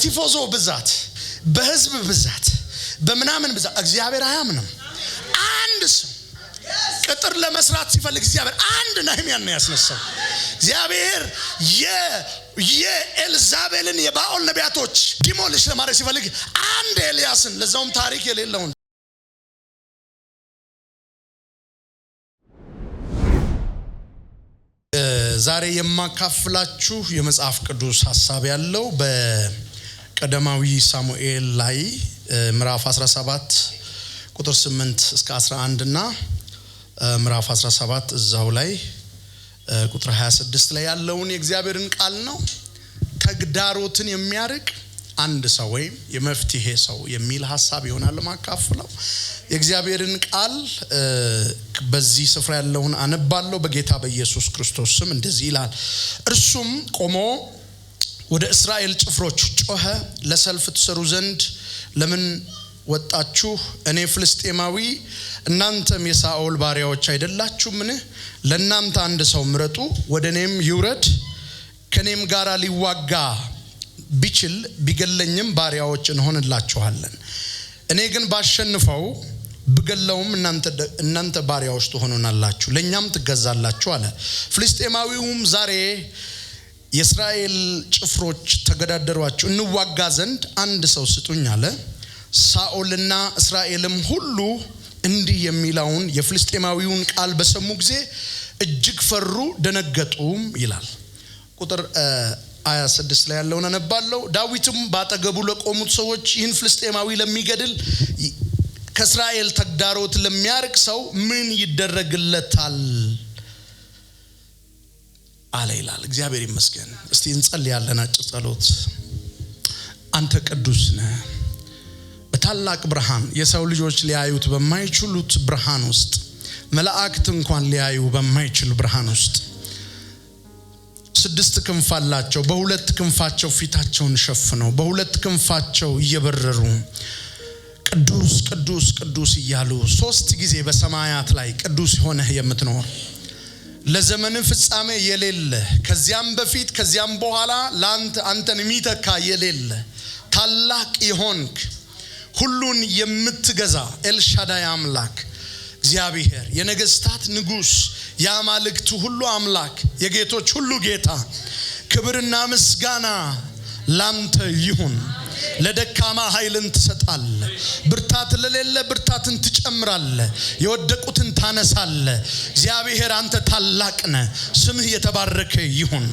በቲፎዞ ብዛት፣ በህዝብ ብዛት፣ በምናምን ብዛት እግዚአብሔር አያምንም። አንድ ሰው ቅጥር ለመስራት ሲፈልግ እግዚአብሔር አንድ ነህምያን ነው ያስነሳው። እግዚአብሔር የኤልዛቤልን የባኦል ነቢያቶች demolish ለማድረግ ሲፈልግ አንድ ኤልያስን፣ ለዛውም ታሪክ የሌለውን። ዛሬ የማካፍላችሁ የመጽሐፍ ቅዱስ ሐሳብ ያለው በቀዳማዊ ሳሙኤል ላይ ምዕራፍ 17 ቁጥር 8 እስከ 11 እና ምዕራፍ 17 እዛው ላይ ቁጥር 26 ላይ ያለውን የእግዚአብሔርን ቃል ነው። ተግዳሮትን የሚያርቅ አንድ ሰው ወይም የመፍትሄ ሰው የሚል ሐሳብ ይሆናል ማካፍለው። የእግዚአብሔርን ቃል በዚህ ስፍራ ያለውን አነባለሁ። በጌታ በኢየሱስ ክርስቶስ ስም እንደዚህ ይላል። እርሱም ቆሞ ወደ እስራኤል ጭፍሮች ጮኸ፣ ለሰልፍ ትሰሩ ዘንድ ለምን ወጣችሁ? እኔ ፍልስጤማዊ እናንተም የሳኦል ባሪያዎች አይደላችሁምን? ለእናንተ አንድ ሰው ምረጡ፣ ወደ እኔም ይውረድ፣ ከኔም ጋር ሊዋጋ ቢችል ቢገለኝም ባሪያዎች እንሆንላችኋለን። እኔ ግን ባሸንፈው ብገለውም እናንተ ባሪያዎች ትሆኑናላችሁ፣ ለእኛም ትገዛላችሁ አለ። ፍልስጤማዊውም ዛሬ የእስራኤል ጭፍሮች ተገዳደሯችሁ፣ እንዋጋ ዘንድ አንድ ሰው ስጡኝ አለ። ሳኦልና እስራኤልም ሁሉ እንዲህ የሚለውን የፍልስጤማዊውን ቃል በሰሙ ጊዜ እጅግ ፈሩ፣ ደነገጡም ይላል። ቁጥር 26 ላይ ያለውን አነባለሁ። ዳዊትም ባጠገቡ ለቆሙት ሰዎች ይህን ፍልስጤማዊ ለሚገድል ከእስራኤል ተግዳሮት ለሚያርቅ ሰው ምን ይደረግለታል አለ ይላል። እግዚአብሔር ይመስገን። እስቲ እንጸልያለን አጭር ጸሎት። አንተ ቅዱስ ነህ። በታላቅ ብርሃን የሰው ልጆች ሊያዩት በማይችሉት ብርሃን ውስጥ፣ መላእክት እንኳን ሊያዩ በማይችል ብርሃን ውስጥ፣ 6 ክንፍ አላቸው። በሁለት ክንፋቸው ፊታቸውን ሸፍነው በሁለት ክንፋቸው እየበረሩ ቅዱስ ቅዱስ ቅዱስ እያሉ 3 ጊዜ በሰማያት ላይ ቅዱስ ሆነህ የምትኖር፣ ለዘመን ፍጻሜ የሌለ፣ ከዚያም በፊት ከዚያም በኋላ ላንተ አንተን የሚተካ የሌለ፣ ታላቅ የሆንክ፣ ሁሉን የምትገዛ ኤልሻዳይ አምላክ እግዚአብሔር፣ የነገስታት ንጉስ፣ የአማልክቱ ሁሉ አምላክ፣ የጌቶች ሁሉ ጌታ፣ ክብርና ምስጋና ላንተ ይሁን። ለደካማ ኃይልን ትሰጣለህ፣ ብርታት ለሌለ ብርታትን ትጨምራለህ፣ የወደቁትን ታነሳለህ። እግዚአብሔር አንተ ታላቅ ነህ፣ ስምህ የተባረከ ይሁን።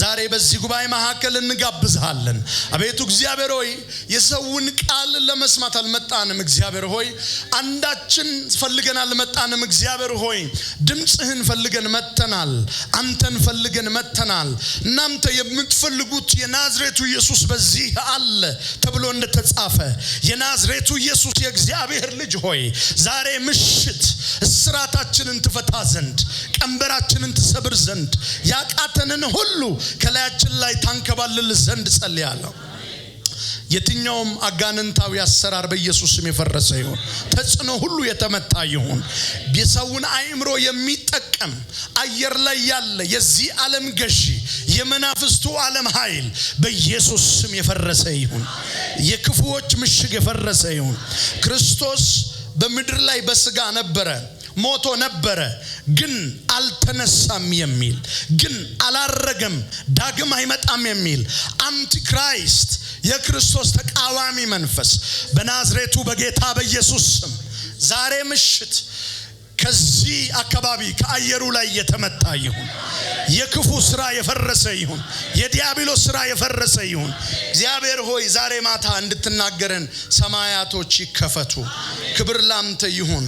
ዛሬ በዚህ ጉባኤ መካከል እንጋብዝሃለን። አቤቱ እግዚአብሔር ሆይ፣ የሰውን ቃል ለመስማት አልመጣንም። እግዚአብሔር ሆይ፣ አንዳችን ፈልገን አልመጣንም። እግዚአብሔር ሆይ፣ ድምጽህን ፈልገን መጥተናል፣ አንተን ፈልገን መጥተናል። እናንተ የምትፈልጉት የናዝሬቱ ኢየሱስ በዚህ አለ ተብሎ እንደተጻፈ፣ የናዝሬቱ ኢየሱስ የእግዚአብሔር ልጅ ሆይ፣ ዛሬ ምሽት እስራታችንን ትፈታ ዘንድ፣ ቀንበራችንን ትሰብር ዘንድ፣ ያቃተንን ሁሉ ከላያችን ላይ ታንከባልል ዘንድ ጸልያለሁ። የትኛውም አጋንንታዊ አሰራር በኢየሱስ ስም የፈረሰ ይሁን። ተጽዕኖ ሁሉ የተመታ ይሁን። የሰውን አእምሮ የሚጠቀም አየር ላይ ያለ የዚህ ዓለም ገዢ የመናፍስቱ ዓለም ኃይል በኢየሱስ ስም የፈረሰ ይሁን። የክፉዎች ምሽግ የፈረሰ ይሁን። ክርስቶስ በምድር ላይ በስጋ ነበረ፣ ሞቶ ነበረ፣ ግን አልተነሳም የሚል፣ ግን አላረገም፣ ዳግም አይመጣም የሚል antichrist፣ የክርስቶስ ተቃዋሚ መንፈስ በናዝሬቱ በጌታ በኢየሱስ ስም ዛሬ ምሽት ከዚህ አካባቢ ከአየሩ ላይ የተመታ ይሁን። የክፉ ስራ የፈረሰ ይሁን። የዲያብሎስ ስራ የፈረሰ ይሁን። እግዚአብሔር ሆይ፣ ዛሬ ማታ እንድትናገረን ሰማያቶች ይከፈቱ። ክብር ላንተ ይሁን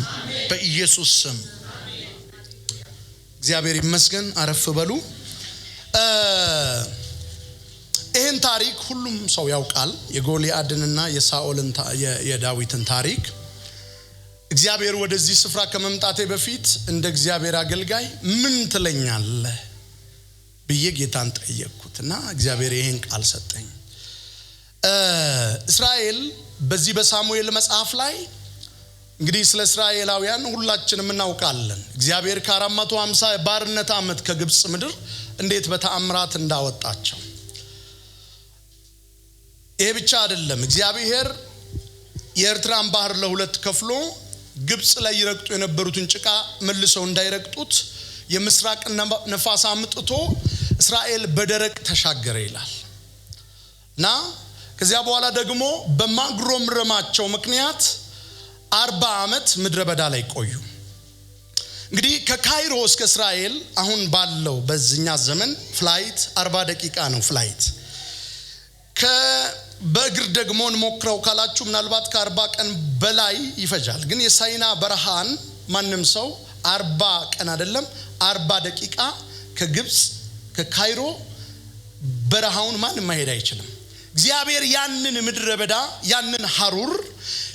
በኢየሱስ ስም። እግዚአብሔር ይመስገን። አረፍ በሉ። ይህን ታሪክ ሁሉም ሰው ያውቃል። የጎልያድንና የሳኦልን የዳዊትን ታሪክ። እግዚአብሔር ወደዚህ ስፍራ ከመምጣቴ በፊት እንደ እግዚአብሔር አገልጋይ ምን ትለኛለህ ብዬ ጌታን ጠየቅኩትና እግዚአብሔር ይሄን ቃል ሰጠኝ። እስራኤል በዚህ በሳሙኤል መጽሐፍ ላይ እንግዲህ ስለ እስራኤላውያን ሁላችንም እናውቃለን። እግዚአብሔር ከ450 ባርነት ዓመት ከግብጽ ምድር እንዴት በተአምራት እንዳወጣቸው። ይሄ ብቻ አይደለም። እግዚአብሔር የኤርትራን ባህር ለሁለት ከፍሎ ግብጽ ላይ ይረግጡ የነበሩትን ጭቃ መልሰው እንዳይረግጡት የምስራቅ ነፋስ አምጥቶ እስራኤል በደረቅ ተሻገረ ይላል። እና ከዚያ በኋላ ደግሞ በማጉረምረማቸው ምክንያት 40 ዓመት ምድረ በዳ ላይ ቆዩ። እንግዲህ ከካይሮ እስከ እስራኤል አሁን ባለው በዚህኛ ዘመን flight 40 ደቂቃ ነው flight። በእግር ደግሞ እንሞክረው ካላችሁ ምናልባት ከ40 ቀን በላይ ይፈጃል። ግን የሳይና በረሃን ማንም ሰው 40 ቀን አይደለም 40 ደቂቃ ከግብጽ ከካይሮ በረሃውን ማንም መሄድ አይችልም። እግዚአብሔር ያንን ምድረ በዳ ያንን ሐሩር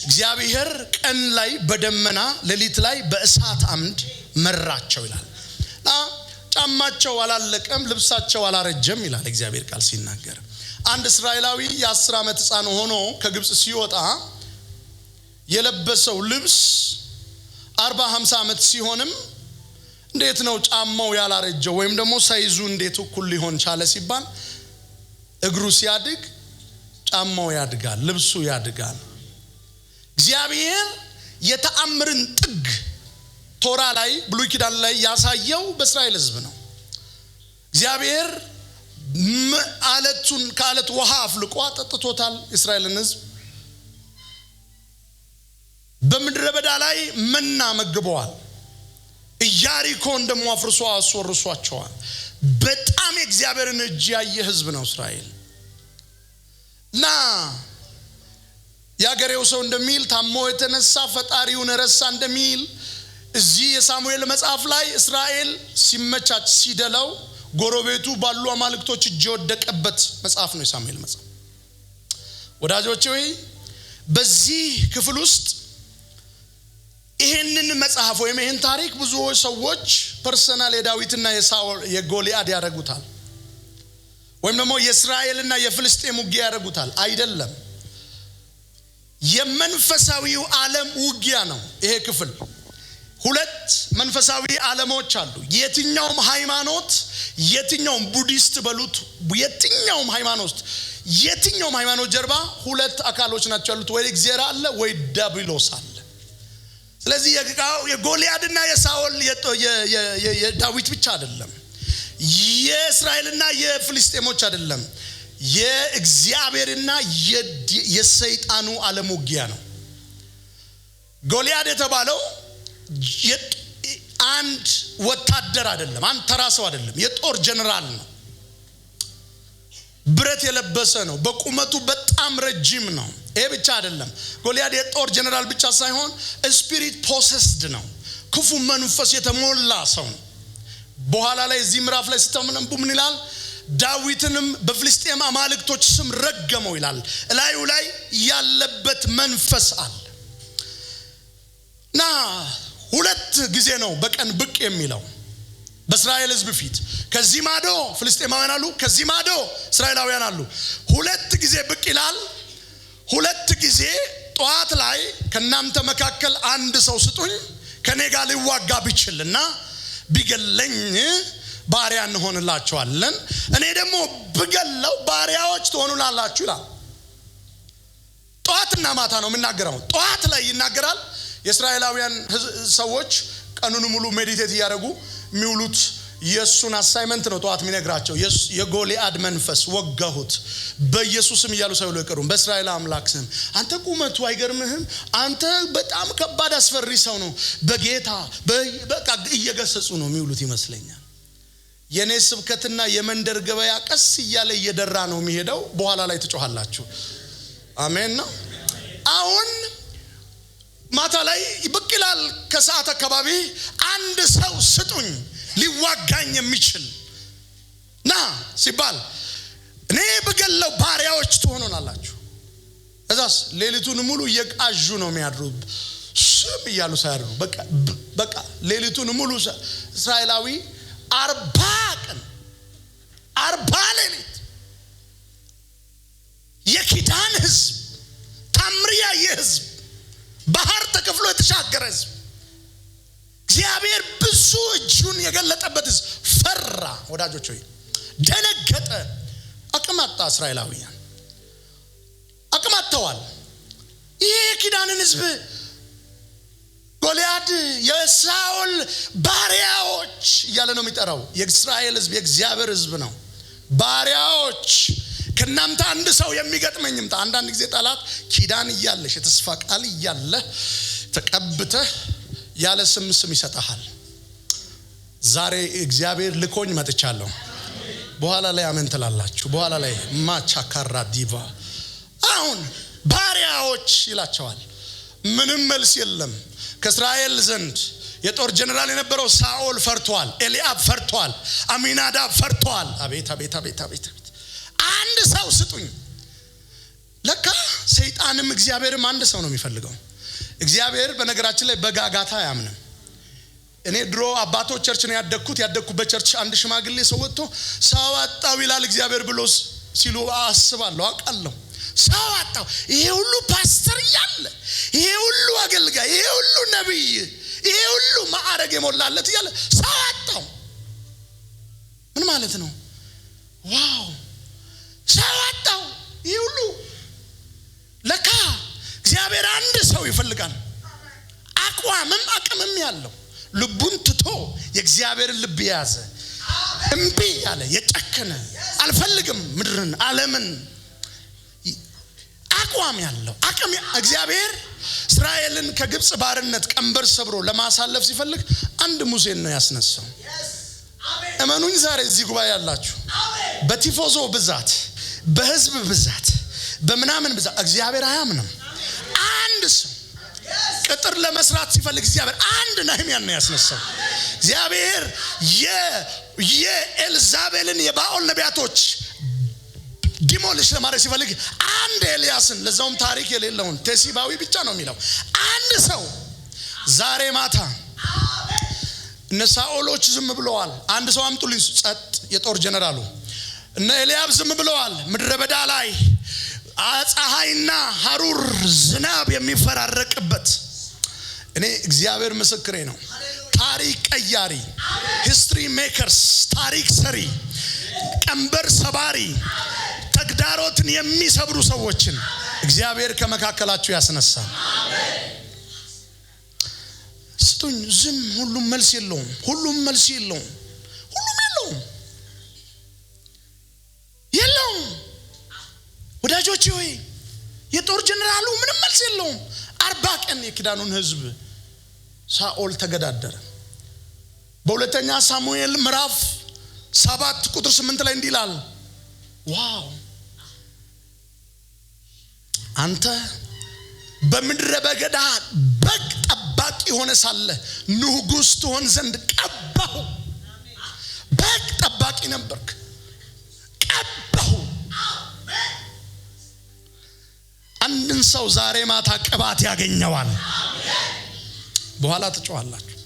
እግዚአብሔር ቀን ላይ በደመና ሌሊት ላይ በእሳት አምድ መራቸው ይላል። እና ጫማቸው አላለቀም፣ ልብሳቸው አላረጀም ይላል እግዚአብሔር ቃል ሲናገር። አንድ እስራኤላዊ የ10 ዓመት ሕፃን ሆኖ ከግብጽ ሲወጣ የለበሰው ልብስ 40-50 ዓመት ሲሆንም እንዴት ነው ጫማው ያላረጀው ወይም ደግሞ ሳይዙ እንዴት እኩል ሊሆን ቻለ ሲባል እግሩ ሲያድግ ጫማው ያድጋል፣ ልብሱ ያድጋል። እግዚአብሔር የተአምርን ጥግ ቶራ ላይ ብሉይ ኪዳን ላይ ያሳየው በእስራኤል ሕዝብ ነው። እግዚአብሔር አለቱን ከአለት ውሃ አፍልቆ አጠጥቶታል እስራኤልን ሕዝብ። በምድረ በዳ ላይ መና መግበዋል። ኢያሪኮን ደግሞ አፍርሶ አስወርሷቸዋል። በጣም የእግዚአብሔርን እጅ ያየ ሕዝብ ነው እስራኤል። እና ያገሬው ሰው እንደሚል ታሞ የተነሳ ፈጣሪውን ረሳ እንደሚል እዚህ የሳሙኤል መጽሐፍ ላይ እስራኤል ሲመቻች ሲደላው ጎረቤቱ ባሉ አማልክቶች እጅ የወደቀበት መጽሐፍ ነው የሳሙኤል መጽሐፍ። ወዳጆቼ ሆይ በዚህ ክፍል ውስጥ ይሄንን መጽሐፍ ወይም ይሄን ታሪክ ብዙ ሰዎች personal የዳዊትና የሳኦል የጎልያድ ያደርጉታል፣ ወይም ደግሞ የእስራኤልና የፍልስጤም ውጊያ ያደርጉታል። አይደለም፣ የመንፈሳዊው ዓለም ውጊያ ነው ይሄ ክፍል። ሁለት መንፈሳዊ ዓለሞች አሉ። የትኛውም ሃይማኖት፣ የትኛውም ቡዲስት በሉት፣ የትኛውም ሃይማኖት፣ የትኛውም ሃይማኖት ጀርባ ሁለት አካሎች ናቸው ያሉት፣ ወይ እግዚአብሔር አለ ወይ ዲያብሎስ አለ። ስለዚህ የጎልያድና የሳኦል የዳዊት ብቻ አይደለም፣ የእስራኤልና የፍልስጤሞች አይደለም፣ የእግዚአብሔርና የሰይጣኑ ዓለም ውጊያ ነው። ጎልያድ የተባለው አንድ ወታደር አይደለም፣ አንድ ተራ ሰው አይደለም፣ የጦር ጀነራል ነው። ብረት የለበሰ ነው። በቁመቱ በጣም ረጅም ነው። ይሄ ብቻ አይደለም፣ ጎልያድ የጦር ጀነራል ብቻ ሳይሆን spirit possessed ነው። ክፉ መንፈስ የተሞላ ሰው ነው። በኋላ ላይ እዚህ ምዕራፍ ላይ ስታነቡ ምን ይላል? ዳዊትንም በፍልስጤም አማልክቶች ስም ረገመው ይላል። እላዩ ላይ ያለበት መንፈስ አለ። እና ሁለት ጊዜ ነው በቀን ብቅ የሚለው በእስራኤል ሕዝብ ፊት። ከዚህ ማዶ ፍልስጤማውያን አሉ፣ ከዚህ ማዶ እስራኤላውያን አሉ። ሁለት ጊዜ ብቅ ይላል። ሁለት ጊዜ ጠዋት ላይ ከናንተ መካከል አንድ ሰው ስጡኝ ከኔ ጋር ሊዋጋ ቢችልና ቢገለኝ ባሪያ እንሆንላችኋለን፣ እኔ ደግሞ ብገለው ባሪያዎች ትሆኑላላችሁ ይላል። ጠዋትና ማታ ነው የሚናገረው። ጠዋት ላይ ይናገራል። የእስራኤላውያን ሰዎች ቀኑን ሙሉ meditate እያደረጉ የሚውሉት የእሱን assignment ነው። ጠዋት የሚነግራቸው የጎልያድ መንፈስ ወጋሁት በኢየሱስም እያሉ ሳይውሉ አይቀሩም። በእስራኤል አምላክ ስም። አንተ ቁመቱ አይገርምህም? አንተ በጣም ከባድ አስፈሪ ሰው ነው። በጌታ በቃ እየገሰጹ ነው የሚውሉት ይመስለኛል። የኔ ስብከትና የመንደር ገበያ ቀስ እያለ እየደራ ነው የሚሄደው። በኋላ ላይ ትጮሃላችሁ። አሜን ነው። አሁን ማታ ላይ ብቅ ይላል። ከሰዓት አካባቢ አንድ ሰው ስጡኝ ሊዋጋኝ የሚችል ና ሲባል እኔ ብገለው ባሪያዎች ትሆኑናላችሁ። እዛስ ሌሊቱን ሙሉ እየቃዡ ነው የሚያድሩ፣ ስም እያሉ ሳያድሩ በቃ ሌሊቱን ሙሉ እስራኤላዊ 40 ቀን 40 ሌሊት የኪዳን ህዝብ፣ ታምሪያ የህዝብ፣ ባህር ተከፍሎ የተሻገረ ህዝብ፣ እግዚአብሔር ብዙ እጁን የገለጠበት ህዝብ ፈራ። ወዳጆች ሆይ ደነገጠ፣ አቅም አጣ እስራኤላውያን። ፈርተዋል። ይሄ የኪዳንን ህዝብ ጎልያድ የሳኦል ባሪያዎች እያለ ነው የሚጠራው። የእስራኤል ህዝብ የእግዚአብሔር ህዝብ ነው። ባሪያዎች ከእናንተ አንድ ሰው የሚገጥመኝ ይምጣ። አንዳንድ ጊዜ ጠላት ኪዳን እያለሽ የተስፋ ቃል እያለ ተቀብተህ ያለ ስም ስም ይሰጥሃል። ዛሬ እግዚአብሔር ልኮኝ መጥቻለሁ። በኋላ ላይ አሜን ትላላችሁ። በኋላ ላይ ማቻካራ ዲቫ አሁን ባሪያዎች ይላቸዋል። ምንም መልስ የለም። ከእስራኤል ዘንድ የጦር ጀነራል የነበረው ሳኦል ፈርቷል። ኤልያብ ፈርቷል። አሚናዳብ ፈርቷል። አቤት አቤት አቤት አቤት! አንድ ሰው ስጡኝ። ለካ ሰይጣንም እግዚአብሔርም አንድ ሰው ነው የሚፈልገው። እግዚአብሔር በነገራችን ላይ በጋጋታ አያምንም። እኔ ድሮ አባቶች church ነው ያደግኩት። ያደግኩበት church አንድ ሽማግሌ ሰው ወጥቶ ሰው አጣው ይላል እግዚአብሔር ብሎ ሲሉ አስባለሁ፣ አውቃለሁ። ሰው አጣው፣ ይሄ ሁሉ ፓስተር እያለ፣ ይሄ ሁሉ አገልጋይ፣ ይሄ ሁሉ ነቢይ፣ ይሄ ሁሉ ማዕረግ የሞላለት እያለ ሰው አጣው። ምን ማለት ነው? Wow፣ ሰው አጣው። ይሄ ሁሉ ለካ እግዚአብሔር አንድ ሰው ይፈልጋል። አቋምም አቅምም ያለው፣ ልቡን ትቶ የእግዚአብሔርን ልብ የያዘ፣ እምቢ ያለ፣ የጨከነ፣ አልፈልግም ምድርን ዓለምን፣ አቋም ያለው አቅም። እግዚአብሔር እስራኤልን ከግብፅ ባርነት ቀንበር ሰብሮ ለማሳለፍ ሲፈልግ አንድ ሙሴን ነው ያስነሳው። እመኑኝ፣ ዛሬ እዚህ ጉባኤ ያላችሁ በቲፎዞ ብዛት፣ በህዝብ ብዛት፣ በምናምን ብዛት እግዚአብሔር አያምንም። አንድ ሰው ቅጥር ለመስራት ሲፈልግ እግዚአብሔር አንድ ነህምያን ነው ያስነሳው። እግዚአብሔር የኤልዛቤልን የባኦል ነቢያቶች demolish ለማድረግ ሲፈልግ አንድ ኤልያስን፣ ለዛውም ታሪክ የሌለውን፣ ቴሲባዊ ብቻ ነው የሚለው አንድ ሰው። ዛሬ ማታ እነ ሳኦሎች ዝም ብለዋል። አንድ ሰው አምጡልኝ። ጸጥ። የጦር ጀነራሉ እነ ኤልያብ ዝም ብለዋል። ምድረ በዳ ላይ ፀሐይና ሀሩር ዝናብ የሚፈራረቅበት፣ እኔ እግዚአብሔር ምስክሬ ነው። ታሪክ ቀያሪ፣ history makers፣ ታሪክ ሰሪ፣ ቀንበር ሰባሪ፣ ተግዳሮትን የሚሰብሩ ሰዎችን እግዚአብሔር ከመካከላችሁ ያስነሳል። ስጡኝ። ዝም። ሁሉም መልስ የለውም። ሁሉም መልስ የለውም። ሁሉም የለውም፣ የለውም። ወዳጆቼ ሆይ፣ የጦር ጀነራሉ ምንም መልስ የለውም። 40 ቀን የኪዳኑን ህዝብ ሳኦል ተገዳደረ። በሁለተኛ ሳሙኤል ምዕራፍ 7 ቁጥር 8 ላይ እንዲህ ይላል። Wow፣ አንተ በምድረ በገዳ በግ ጠባቂ ሆነህ ሳለ ንጉሥ ትሆን ዘንድ ቀባሁህ። በግ ጠባቂ ነበርክ፣ ቀባሁህ። አንድን ሰው ዛሬ ማታ ቅባት ያገኘዋል። በኋላ ትጮኻላችሁ።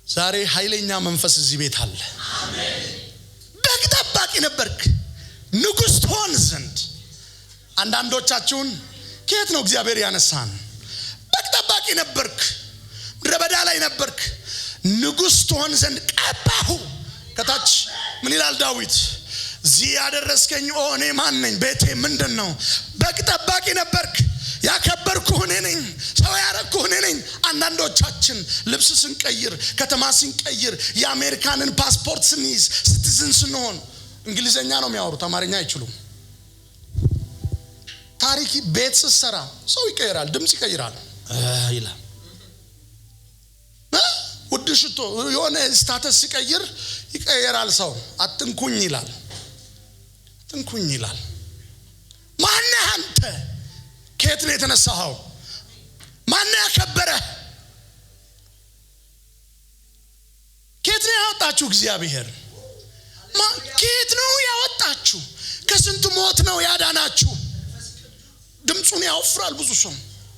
ዛሬ ኃይለኛ መንፈስ እዚህ ቤት አለ። በግ ጠባቂ ነበርክ ንጉሥ ትሆን ዘንድ። አንዳንዶቻችሁን ከየት ነው እግዚአብሔር ያነሳን? በግ ጠባቂ ነበርክ፣ ምድረ በዳ ላይ ነበርክ፣ ንጉሥ ትሆን ዘንድ ቀባሁህ። ከታች ምን ይላል ዳዊት? እዚህ ያደረስከኝ ኦ እኔ ማን ነኝ? ቤቴ ምንድን ነው? በግ ጠባቂ ነበርክ። ያከበርኩህ እኔ ነኝ። ሰው ያረግኩህ እኔ ነኝ። አንዳንዶቻችን ልብስ ስንቀይር፣ ከተማ ስንቀይር፣ የአሜሪካንን ፓስፖርት ስንይዝ፣ citizen ስንሆን እንግሊዘኛ ነው የሚያወሩት፣ አማርኛ አይችሉም። ታሪክ ቤት ስትሰራ ሰው ይቀይራል፣ ድምፅ ይቀይራል ይላል። ውድ ሽቶ፣ የሆነ status ሲቀይር ይቀየራል ሰው። አትንኩኝ ይላል፣ አትንኩኝ ይላል። ማነህ አንተ? ከየት ነው የተነሳኸው? ማነህ ያከበረህ? ከየት ነው ያወጣችሁ? እግዚአብሔር ከየት ነው ያወጣችሁ? ከስንት ሞት ነው ያዳናችሁ? ድምፁን ያወፍራል ብዙ ሰው፣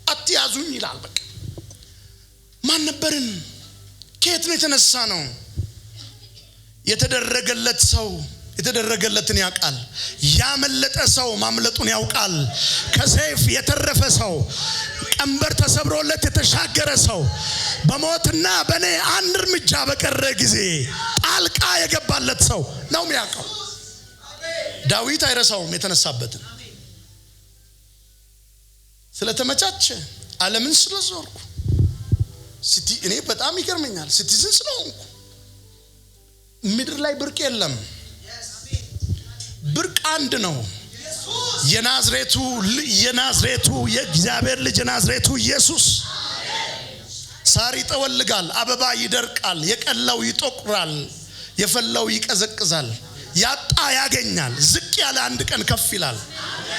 አትያዙኝ ይላል። በቃ ማን ነበርን? ከየት ነው የተነሳነው? የተደረገለት ሰው የተደረገለትን ያውቃል። ያመለጠ ሰው ማምለጡን ያውቃል። ከሰይፍ የተረፈ ሰው፣ ቀንበር ተሰብሮለት የተሻገረ ሰው፣ በሞትና በእኔ አንድ እርምጃ በቀረ ጊዜ ጣልቃ የገባለት ሰው ነው የሚያውቀው። ዳዊት አይረሳውም የተነሳበትን። ስለተመቻቸ፣ ዓለምን ስለዞርኩ፣ እኔ በጣም ይገርመኛል፣ citizen ስለሆንኩ ምድር ላይ ብርቅ የለም። ብርቅ አንድ ነው። የናዝሬቱ የናዝሬቱ የእግዚአብሔር ልጅ የናዝሬቱ ኢየሱስ። ሳር ይጠወልጋል፣ አበባ ይደርቃል፣ የቀላው ይጦቁራል፣ የፈላው ይቀዘቅዛል፣ ያጣ ያገኛል፣ ዝቅ ያለ አንድ ቀን ከፍ ይላል።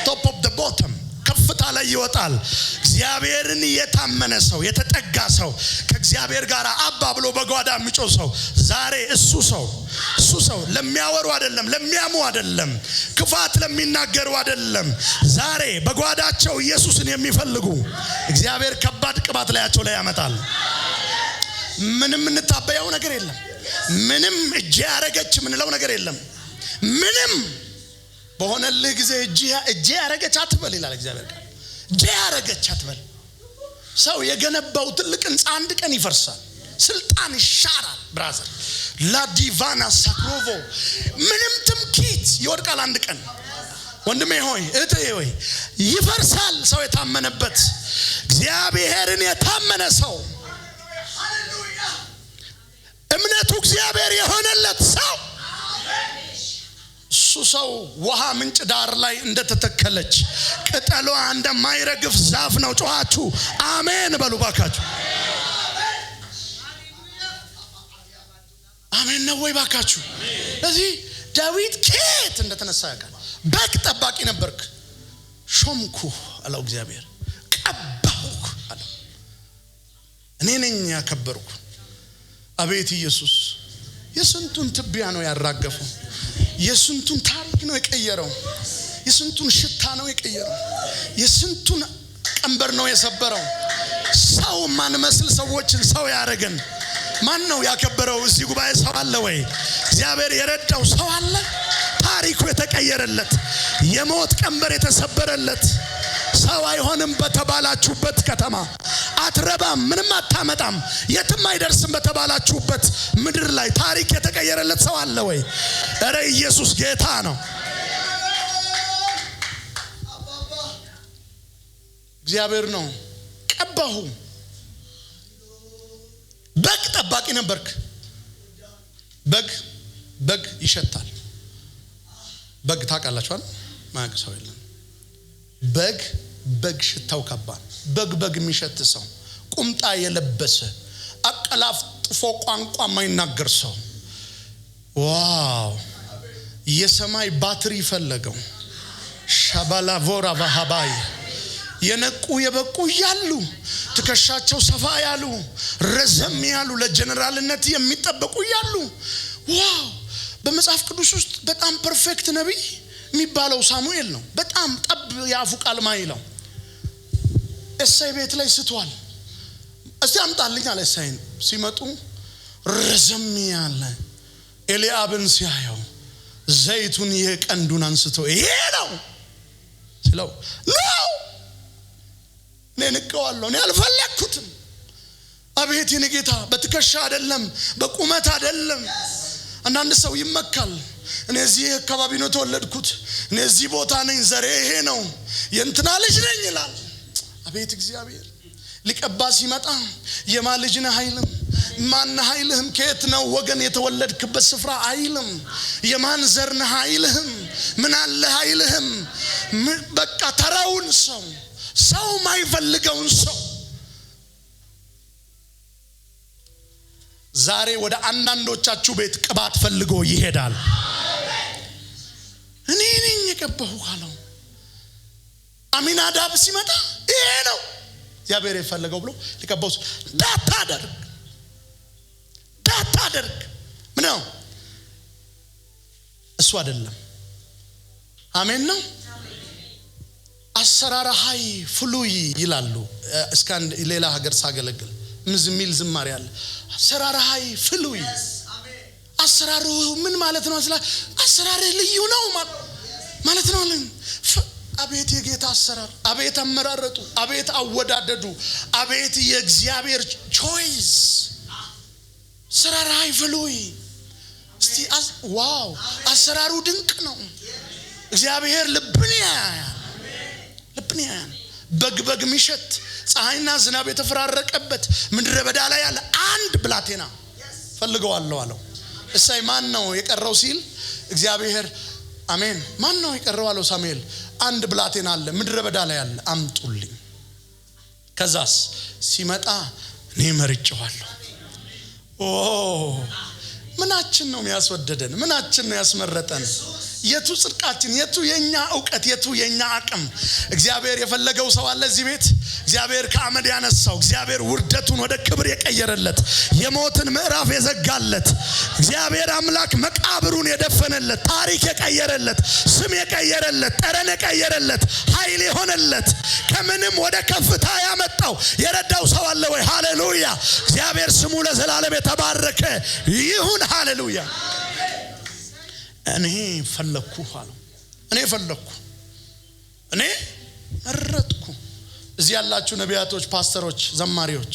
Top of the bottom ከፍታ ላይ ይወጣል። እግዚአብሔርን የታመነ ሰው፣ የተጠጋ ሰው፣ ከእግዚአብሔር ጋር አባ ብሎ በጓዳ የሚጮህ ሰው፣ ዛሬ እሱ ሰው ለሚያወሩ አይደለም፣ ለሚያሙ አይደለም፣ ክፋት ለሚናገሩ አይደለም። ዛሬ በጓዳቸው ኢየሱስን የሚፈልጉ እግዚአብሔር ከባድ ቅባት ላያቸው ላይ ያመጣል። ምንም የምንታበየው ነገር የለም። ምንም እጄ ያረገች የምንለው ነገር የለም። ምንም በሆነልህ ጊዜ እጄ ያረገች አትበል ይላል እግዚአብሔር ቃል። እጄ ያረገች አትበል። ሰው የገነባው ትልቅ ህንፃ አንድ ቀን ይፈርሳል። ስልጣን ይሻራል። Brother ላዲቫና ሳክሮቮ፣ ምንም ትምክህት ይወድቃል አንድ ቀን። ወንድሜ ሆይ፣ እህቴ ሆይ፣ ይፈርሳል። ሰው የታመነበት፣ እግዚአብሔርን የታመነ ሰው፣ እምነቱ እግዚአብሔር የሆነለት ሰው፣ እሱ ሰው ውሃ ምንጭ ዳር ላይ እንደተተከለች፣ ቅጠሏ እንደማይረግፍ ዛፍ ነው። ጮኻችሁ አሜን በሉ ባካችሁ። አሜን ነው ወይ ባካችሁ? ስለዚህ ዳዊት ከየት እንደተነሳ ያውቃል። በግ ጠባቂ ነበርክ፣ ሾምኩህ አለው እግዚአብሔር፣ ቀባሁህ አለው። እኔ ነኝ ያከበርኩ። አቤት ኢየሱስ! የስንቱን ትቢያ ነው ያራገፈው። የስንቱን ታሪክ ነው የቀየረው። የስንቱን ሽታ ነው የቀየረው። የስንቱን ቀንበር ነው የሰበረው። ሰው ማንመስል ሰዎችን ሰው ያደረገን ማን ነው ያከበረው? እዚህ ጉባኤ ሰው አለ ወይ? እግዚአብሔር የረዳው ሰው አለ? ታሪኩ የተቀየረለት፣ የሞት ቀንበር የተሰበረለት፣ ሰው አይሆንም በተባላችሁበት ከተማ፣ አትረባም፣ ምንም አታመጣም፣ የትም አይደርስም በተባላችሁበት ምድር ላይ ታሪክ የተቀየረለት ሰው አለ ወይ? እረ ኢየሱስ ጌታ ነው። እግዚአብሔር ነው። ቀባሁ። በግ ጠባቂ ነበርክ። በግ በግ ይሸታል። በግ ታውቃላችኋል? ማያውቅ ሰው የለም። በግ በግ ሽታው ከባድ። በግ በግ የሚሸት ሰው፣ ቁምጣ የለበሰ፣ አቀላጥፎ ቋንቋ የማይናገር ሰው፣ wow! የሰማይ ባትሪ ፈለገው። ሻባላቮራ ባሃባይ፣ የነቁ የበቁ እያሉ፣ ትከሻቸው ሰፋ ያሉ፣ ረዘም ያሉ፣ ለጀነራልነት የሚጠበቁ እያሉ፣ wow! በመጽሐፍ ቅዱስ ውስጥ በጣም perfect ነቢይ የሚባለው ሳሙኤል ነው። በጣም ጠብ የአፉ ቃል ማይለው እሳይ ቤት ላይ ስቷል። እስቲ አምጣልኝ አለ እሳይን። ሲመጡ ረዘም ያለ ኤልያብን ሲያየው ዘይቱን የቀንዱን አንስቶ ይሄ ነው ስለው፣ ነው፣ እኔ ንቀዋለሁ፣ እኔ አልፈለግኩትም። አቤት የኔ ጌታ፣ በትከሻ አይደለም፣ በቁመት አይደለም። አንዳንድ ሰው ይመካል። እኔ እዚህ አካባቢ ነው የተወለድኩት፣ እኔ እዚህ ቦታ ነኝ፣ ዘሬ ይሄ ነው፣ የእንትና ልጅ ነኝ ይላል። አቤት እግዚአብሔር ሊቀባ ሲመጣ የማ ልጅ ነህ አይልም። ማን አይልህም። ከየት ነው ወገን፣ የተወለድክበት ስፍራ አይልም። የማን ዘር ነህ አይልህም። ምን አለህ አይልህም። በቃ ተራውን ሰው፣ ሰው ማይፈልገውን ሰው፣ ዛሬ ወደ አንዳንዶቻችሁ ቤት ቅባት ፈልጎ ይሄዳል። እኔ ነኝ የቀባሁ አለው። አሚናዳብ ሲመጣ ይሄ ነው እግዚአብሔር የፈለገው ብሎ ሊቀባው እንዳታደርግ፣ እንዳታደርግ። ምን ነው? እሱ አይደለም። አሜን ነው። አሰራርሃይ ፍሉይ ይላሉ። እስከ አንድ ሌላ ሀገር ሳገለግል ምዝ የሚል ዝማሬ አለ። አሰራርሃይ ፍሉይ። አሰራሩ ምን ማለት ነው? ስላ አሰራርህ ልዩ ነው ማለት ነው አለኝ። አቤት የጌታ አሰራር፣ አቤት አመራረጡ፣ አቤት አወዳደዱ፣ አቤት የእግዚአብሔር choice። አሰራርሃይ ፍሉይ። እስቲ wow! አሰራሩ ድንቅ ነው። እግዚአብሔር ልብን ያያል፣ ልብን ያያል። በግ በግ ሚሸት፣ ፀሐይና ዝናብ የተፈራረቀበት ምድረ በዳ ላይ ያለ አንድ ብላቴና ፈልገዋለሁ አለው። እሰይ ማን ነው የቀረው ሲል እግዚአብሔር አሜን፣ ማን ነው የቀረው አለው ሳሙኤል። አንድ ብላቴና አለ ምድረ በዳ ላይ ያለ፣ አምጡልኝ። ከዛስ ሲመጣ እኔ መርጬዋለሁ። ኦ፣ ምናችን ነው የሚያስወደደን? ምናችን ነው ያስመረጠን? የቱ ጽድቃችን? የቱ የኛ እውቀት? የቱ የኛ አቅም? እግዚአብሔር የፈለገው ሰው አለ እዚህ ቤት። እግዚአብሔር ከአመድ ያነሳው፣ እግዚአብሔር ውርደቱን ወደ ክብር የቀየረለት፣ የሞትን ምዕራፍ የዘጋለት፣ እግዚአብሔር አምላክ መቃብሩን የደፈነለት፣ ታሪክ የቀየረለት፣ ስም የቀየረለት፣ ጠረን የቀየረለት፣ ኃይል የሆነለት፣ ከምንም ወደ ከፍታ ያመጣው የረዳው ሰው አለ ወይ? ሃሌሉያ! እግዚአብሔር ስሙ ለዘላለም የተባረከ ይሁን። ሃሌሉያ! እኔ ፈለግኩ አለው። እኔ ፈለግኩ፣ እኔ መረጥኩ። እዚህ ያላችሁ ነቢያቶች፣ ፓስተሮች፣ ዘማሪዎች፣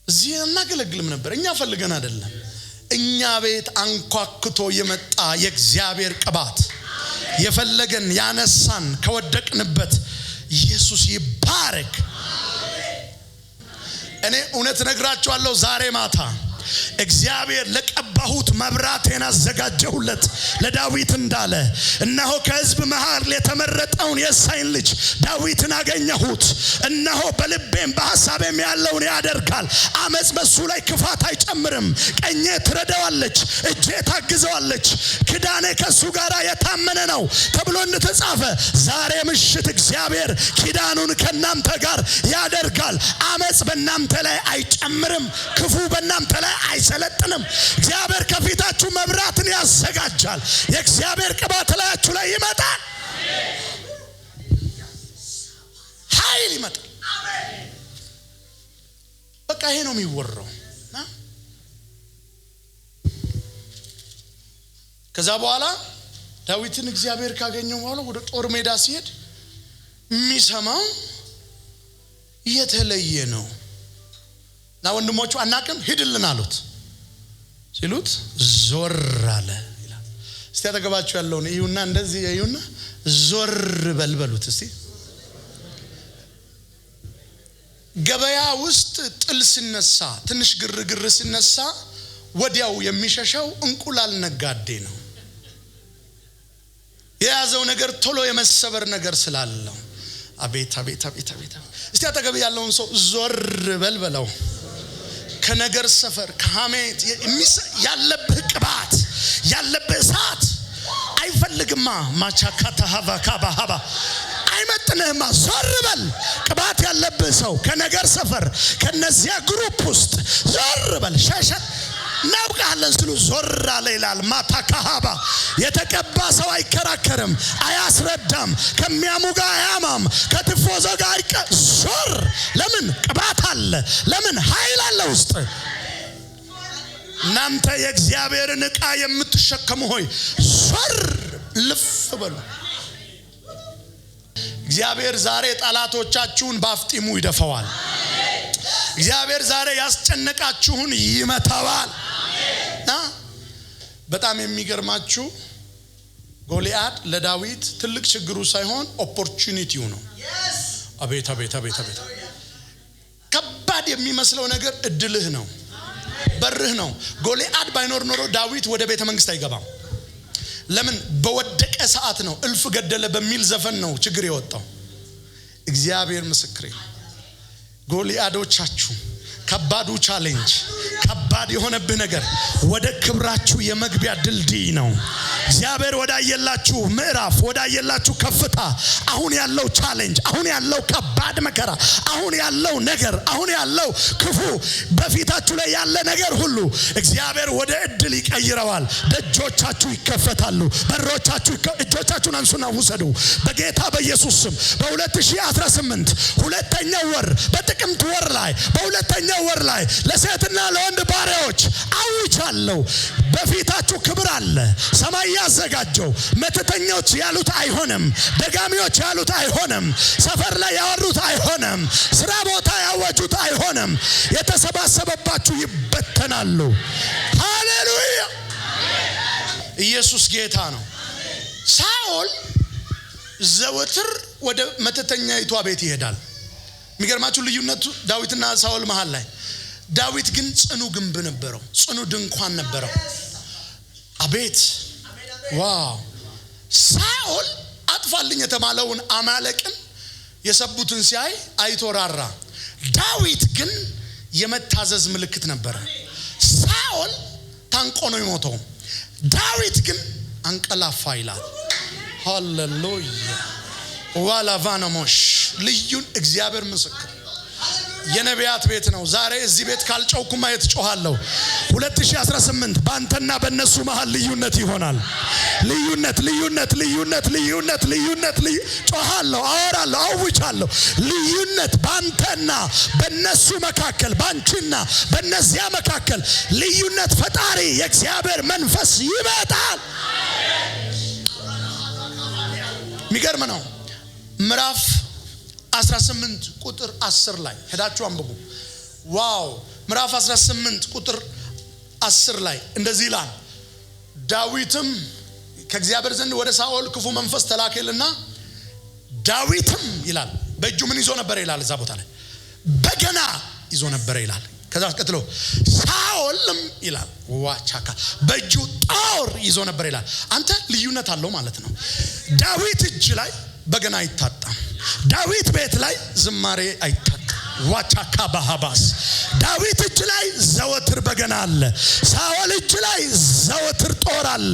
እዚህ አናገለግልም ነበር። እኛ ፈልገን አይደለም። እኛ ቤት አንኳክቶ የመጣ የእግዚአብሔር ቅባት የፈለገን፣ ያነሳን ከወደቅንበት፣ ኢየሱስ ይባረክ። እኔ እውነት እነግራችኋለሁ፣ ዛሬ ማታ እግዚአብሔር ለቀባሁት መብራቴን አዘጋጀሁለት ለዳዊት እንዳለ፣ እነሆ ከሕዝብ መሃል የተመረጠውን የእሴይን ልጅ ዳዊትን አገኘሁት። እነሆ በልቤም በሐሳቤም ያለውን ያደርጋል። አመፅ በሱ ላይ ክፋት አይጨምርም። ቀኜ ትረዳዋለች፣ እጄ ታግዘዋለች። ኪዳኔ ከሱ ጋር የታመነ ነው ተብሎ እንደተጻፈ ዛሬ ምሽት እግዚአብሔር ኪዳኑን ከናንተ ጋር ያደርጋል። አመፅ በእናንተ ላይ አይጨምርም። ክፉ በእናንተ ላይ አይሰለጥንም። እግዚአብሔር ከፊታችሁ መብራትን ያዘጋጃል። የእግዚአብሔር ቅባት ላያችሁ ላይ ይመጣል። ኃይል ይመጣል። በቃ ይሄ ነው የሚወራው። ከዛ በኋላ ዳዊትን እግዚአብሔር ካገኘው በኋላ ወደ ጦር ሜዳ ሲሄድ የሚሰማው የተለየ ነው። እና ወንድሞቹ አናቅም፣ ሂድልን አሉት። ሲሉት ዞር አለ ይላል። እስቲ አጠገባችሁ ያለውን እዩና፣ እንደዚህ እዩና ዞር በል በሉት እስቲ። ገበያ ውስጥ ጥል ሲነሳ፣ ትንሽ ግርግር ሲነሳ ወዲያው የሚሸሸው እንቁላል ነጋዴ ነው። የያዘው ነገር ቶሎ የመሰበር ነገር ስላለው። አቤት አቤት አቤት አቤት! እስቲ አጠገብ ያለውን ሰው ዞር በል በለው። ከነገር ሰፈር፣ ከሐሜት ያለብህ ቅባት፣ ያለብህ እሳት አይፈልግማ። ማቻካታ ሀባ ካባ ሀባ አይመጥንህማ። ዞር በል። ቅባት ያለብህ ሰው ከነገር ሰፈር፣ ከነዚያ group ውስጥ ዞር በል። ሸሸት እናውቃለን ስሉ ዞር አለ ይላል። ማታ ካሃባ የተቀባ ሰው አይከራከርም፣ አያስረዳም፣ ከሚያሙ ጋር አያማም፣ ከትፎዞ ጋር አይቀ ዞር። ለምን? ቅባት አለ። ለምን? ኃይል አለ ውስጥ። እናንተ የእግዚአብሔርን ዕቃ የምትሸከሙ ሆይ ዞር ልፍ በሉ። እግዚአብሔር ዛሬ ጠላቶቻችሁን ባፍጢሙ ይደፈዋል። እግዚአብሔር ዛሬ ያስጨነቃችሁን ይመታዋል። እና በጣም የሚገርማችሁ ጎልያድ ለዳዊት ትልቅ ችግሩ ሳይሆን opportunity ው ነው። አቤት አቤት አቤት አቤት! ከባድ የሚመስለው ነገር እድልህ ነው፣ በርህ ነው። ጎልያድ ባይኖር ኖሮ ዳዊት ወደ ቤተ መንግስት አይገባም። ለምን? በወደቀ ሰዓት ነው፣ እልፍ ገደለ በሚል ዘፈን ነው ችግር የወጣው። እግዚአብሔር ምስክሬ፣ ጎልያዶቻችሁ፣ ከባዱ challenge፣ ከባድ የሆነብህ ነገር ወደ ክብራችሁ የመግቢያ ድልድይ ነው። እግዚአብሔር ወዳየላችሁ ምዕራፍ፣ ወዳየላችሁ ከፍታ፣ አሁን ያለው challenge፣ አሁን ያለው ከባድ መከራ፣ አሁን ያለው ነገር፣ አሁን ያለው ክፉ በፊታችሁ ላይ ያለ ነገር ሁሉ እግዚአብሔር ወደ እድል ይቀይረዋል። ደጆቻችሁ ይከፈታሉ። በሮቻችሁ፣ እጆቻችሁን አንሱና ውሰዱ። በጌታ በኢየሱስ ስም በ2018 ሁለተኛው ወር፣ በጥቅምት ወር ላይ፣ በሁለተኛው ወር ላይ ለሴትና ለወንድ ባሪያዎች አውጃለሁ። በፊታችሁ ክብር አለ። ሰማይ ያዘጋጀው፣ መተተኞች ያሉት አይሆንም። ደጋሚዎች ያሉት አይሆንም። ሰፈር ላይ ያወሩት አይሆንም። ስራ ቦታ ያወጁት አይሆንም። የተሰባሰበባችሁ ይበተናሉ። ሃሌሉያ! ኢየሱስ ጌታ ነው። ሳኦል ዘወትር ወደ መተተኛይቷ ቤት ይሄዳል። የሚገርማችሁ ልዩነቱ ዳዊትና ሳኦል መሃል ላይ፣ ዳዊት ግን ጽኑ ግንብ ነበረው፣ ጽኑ ድንኳን ነበረው። አቤት wow! ሳኦል አጥፋልኝ የተባለውን አማሌቅን የሰቡትን ሲያይ አይቶ ራራ። ዳዊት ግን የመታዘዝ ምልክት ነበረ። ሳኦል ታንቆ ነው የሞተው። ዳዊት ግን አንቀላፋ ይላል። ሃሌሉያ ዋላቫናሞሽ ልዩን እግዚአብሔር ምስክር የነቢያት ቤት ነው። ዛሬ እዚህ ቤት ካልጮህኩማ የት ጮኻለሁ? 2018 በአንተና በእነሱ መሃል ልዩነት ይሆናል። ልዩነት ልዩነት ልዩነት ልዩነት ልዩነት ጮኻለሁ፣ አወራለሁ፣ አውጃለሁ። ልዩነት በአንተና በእነሱ መካከል፣ በአንቺና በእነዚያ መካከል ልዩነት ፈጣሪ የእግዚአብሔር መንፈስ ይመጣል። የሚገርም ነው። ምዕራፍ 18 ቁጥር 10 ላይ ሄዳችሁ አንብቡ። Wow! ምዕራፍ 18 ቁጥር 10 ላይ እንደዚህ ይላል። ዳዊትም ከእግዚአብሔር ዘንድ ወደ ሳኦል ክፉ መንፈስ ተላከልና ዳዊትም ይላል በእጁ ምን ይዞ ነበር ይላል። እዛ ቦታ ላይ በገና ይዞ ነበር ይላል። ከዛ ቀጥሎ ሳኦልም ይላል ዋቻካ በእጁ ጦር ይዞ ነበር ይላል። አንተ ልዩነት አለው ማለት ነው። ዳዊት እጅ ላይ በገና አይታጣም። ዳዊት ቤት ላይ ዝማሬ አይታጣም። ዋቻካ ባሃባስ ዳዊት እጅ ላይ ዘወትር በገና አለ። ሳኦል እጅ ላይ ዘወትር ጦር አለ።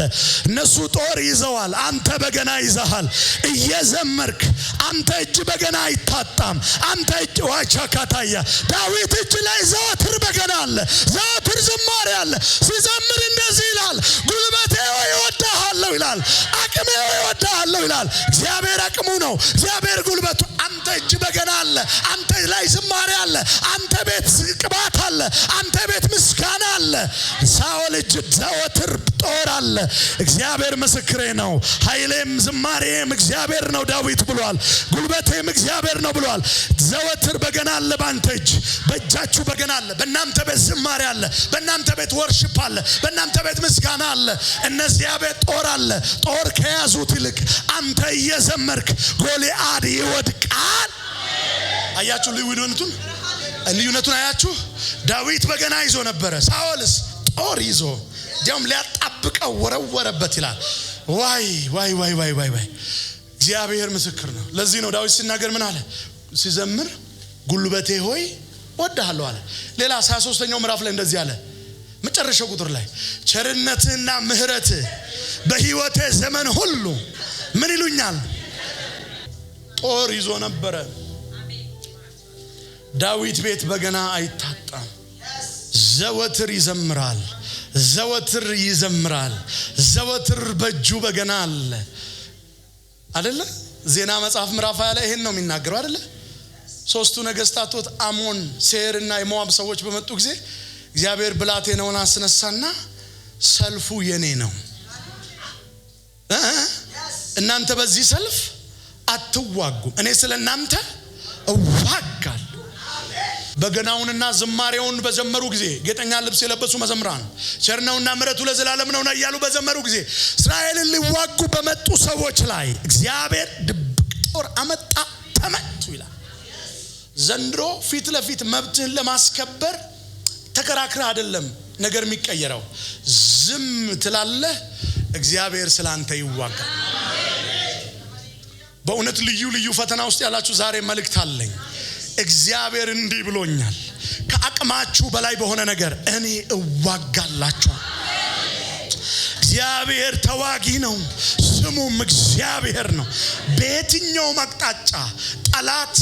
እነሱ ጦር ይዘዋል፣ አንተ በገና ይዘሃል። እየዘመርክ አንተ እጅ በገና አይታጣም። አንተ እጅ ዋቻካ ታያ ዳዊት እጅ ላይ ዘወትር በገና አለ፣ ዘወትር ዝማሬ አለ። ሲዘምር እንደዚህ ይላል፣ ጉልበቴ ሆይ እወድሃለሁ ይላል፣ አቅሜ ሆይ እወድሃለሁ ይላል። እግዚአብሔር አቅሙ ነው፣ እግዚአብሔር ጉልበቱ። አንተ እጅ በገና አለ፣ አንተ ላይ ዝማሬ አለ፣ አንተ ቤት ቅባት አለ፣ አንተ ቤት ምስጋና አለ። ሳኦል እጅ ዘወትር ጦር አለ። እግዚአብሔር ምስክሬ ነው፣ ኃይሌም ዝማሬም እግዚአብሔር ነው ዳዊት ብሏል። ጉልበቴም እግዚአብሔር ነው ብሏል። ዘወትር በገና አለ ባንተ እጅ፣ በእጃችሁ በገና አለ። በእናንተ ቤት ዝማሬ አለ፣ በእናንተ ቤት worship አለ፣ በእናንተ ቤት ምስጋና አለ። እነዚያ ቤት ጦር አለ። ጦር ከያዙት ይልቅ አንተ እየዘመርክ ጎልያድ ይወድቃል። አያችሁ ልዩነቱን? ልዩነቱን አያችሁ? ዳዊት በገና ይዞ ነበረ፣ ሳኦልስ ጦር ይዞ እንዲያውም ሊያጣብቀው ወረወረበት ይላል። ዋይ ዋይ ዋይ ዋይ ዋይ ዋይ! እግዚአብሔር ምስክር ነው። ለዚህ ነው ዳዊት ሲናገር ምን አለ? ሲዘምር ጉልበቴ ሆይ እወድሃለሁ አለ። ሌላ 23ኛው ምዕራፍ ላይ እንደዚህ አለ። መጨረሻው ቁጥር ላይ ቸርነትህና ምሕረትህ በሕይወቴ ዘመን ሁሉ ምን ይሉኛል? ጦር ይዞ ነበረ። ዳዊት ቤት በገና አይታጣም። ዘወትር ይዘምራል፣ ዘወትር ይዘምራል፣ ዘወትር በእጁ በገና አለ። አይደለ? ዜና መጽሐፍ ምዕራፍ 20 ላይ ይሄን ነው የሚናገረው አይደለ? ሶስቱ ነገስታቶች አሞን፣ ሴርና የሞዓብ ሰዎች በመጡ ጊዜ እግዚአብሔር ብላቴናውን አስነሳና ሰልፉ የኔ ነው፣ እናንተ በዚህ ሰልፍ አትዋጉም፣ እኔ ስለ እናንተ እዋጋለሁ። በገናውንና ዝማሬውን በዘመሩ ጊዜ ጌጠኛ ልብስ የለበሱ መዘምራን ቸር ነውና ምሕረቱ ለዘላለም ነውና እያሉ በዘመሩ ጊዜ እስራኤልን ሊዋጉ በመጡ ሰዎች ላይ እግዚአብሔር ድብቅ ጦር አመጣ፣ ተመቱ ይላል። ዘንድሮ ፊት ለፊት መብትህን ለማስከበር ተከራክረህ አይደለም ነገር የሚቀየረው። ዝም ትላለህ፣ እግዚአብሔር ስላንተ ይዋጋል። በእውነት ልዩ ልዩ ፈተና ውስጥ ያላችሁ ዛሬ መልእክት አለኝ። እግዚአብሔር እንዲህ ብሎኛል፣ ከአቅማችሁ በላይ በሆነ ነገር እኔ እዋጋላችኋለሁ። እግዚአብሔር ተዋጊ ነው፣ ስሙም እግዚአብሔር ነው። በየትኛውም አቅጣጫ ጠላት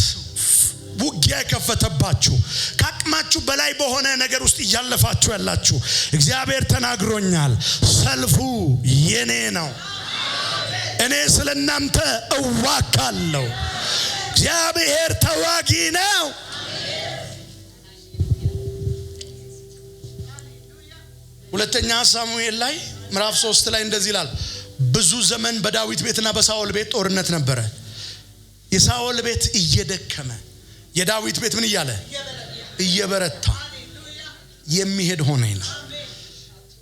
ውጊያ የከፈተባችሁ ከአቅማችሁ በላይ በሆነ ነገር ውስጥ እያለፋችሁ ያላችሁ እግዚአብሔር ተናግሮኛል፣ ሰልፉ የኔ ነው፣ እኔ ስለ እናንተ እዋጋለሁ። እግዚአብሔር ተዋጊ ነው። ሁለተኛ ሳሙኤል ላይ ምዕራፍ 3 ላይ እንደዚህ ይላል። ብዙ ዘመን በዳዊት ቤትና በሳኦል ቤት ጦርነት ነበረ። የሳኦል ቤት እየደከመ የዳዊት ቤት ምን እያለ እየበረታ የሚሄድ ሆነ ይላል።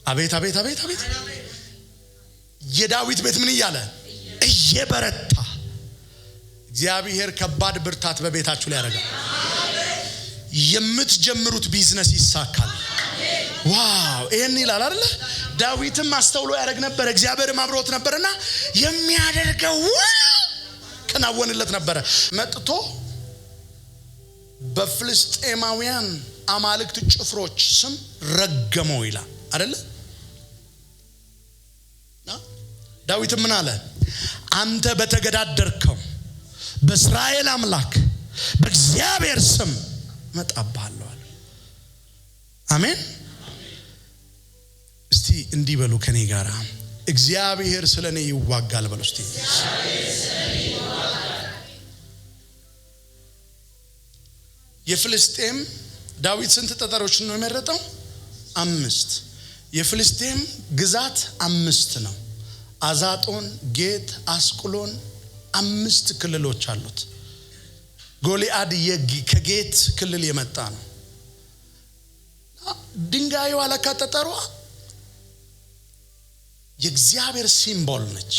አቤት አቤት አቤት አቤት! የዳዊት ቤት ምን እያለ እየበረታ። እግዚአብሔር ከባድ ብርታት በቤታችሁ ላይ ያደርጋል። የምትጀምሩት ቢዝነስ ይሳካል። Wow! ይሄን ይላል አይደለ? ዳዊትም አስተውሎ ያደርግ ነበር፣ እግዚአብሔርም አብሮት ነበርና የሚያደርገው ከናወንለት ነበረ። መጥቶ በፍልስጤማውያን አማልክት ጭፍሮች ስም ረገመው ይላል አይደለ? ዳዊትም ምን አለ? አንተ በተገዳደርከው በእስራኤል አምላክ በእግዚአብሔር ስም እመጣብሃለሁ አለ። አሜን። እስቲ እንዲህ በሉ ከኔ ጋራ፣ እግዚአብሔር ስለኔ ይዋጋል በሉ እስቲ። የፍልስጤም ዳዊት ስንት ጠጠሮች ነው የመረጠው? 5። የፍልስጤም ግዛት 5 ነው። አዛጦን፣ ጌት፣ አስቁሎን 5 ክልሎች አሉት። ጎልያድ ከጌት ክልል የመጣ ነው። ድንጋዩ አለካ ጠጠሯ የእግዚአብሔር symbol ነች።